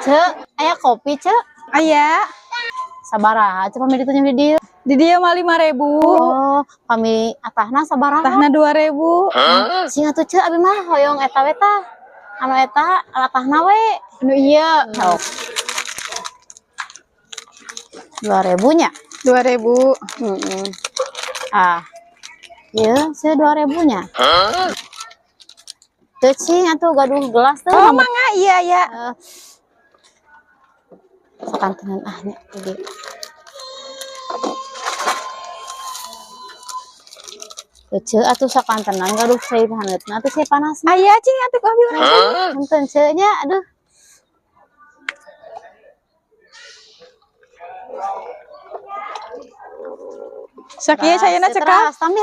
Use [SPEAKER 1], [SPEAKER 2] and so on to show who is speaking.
[SPEAKER 1] Cek, aya kopi, Cek.
[SPEAKER 2] Aya.
[SPEAKER 1] Sabaraha cek pami ditu di dieu?
[SPEAKER 2] Di dieu mah 5.000.
[SPEAKER 1] Oh, pami atahna sabaraha?
[SPEAKER 2] Atahna 2.000.
[SPEAKER 1] Sing atuh, Cek, abi mah hoyong eta we tah. Anu eta atahna we.
[SPEAKER 2] Anu iya.
[SPEAKER 1] Sok. 2.000 nya?
[SPEAKER 2] 2.000.
[SPEAKER 1] Heeh. Ah. Ieu, saya 2.000 nya. Teu cing atuh gaduh gelas teu.
[SPEAKER 2] Oh, mangga, iya.
[SPEAKER 1] Eh, sakantenan ah nya di. Ece atuh sakantenan gaduh cai haneutna atuh cai panasna.
[SPEAKER 2] Aya cing atuh ku abi urang.
[SPEAKER 1] Punten ceu nya, aduh.
[SPEAKER 2] Sakieu caina cekap.
[SPEAKER 1] Teras, tambihan.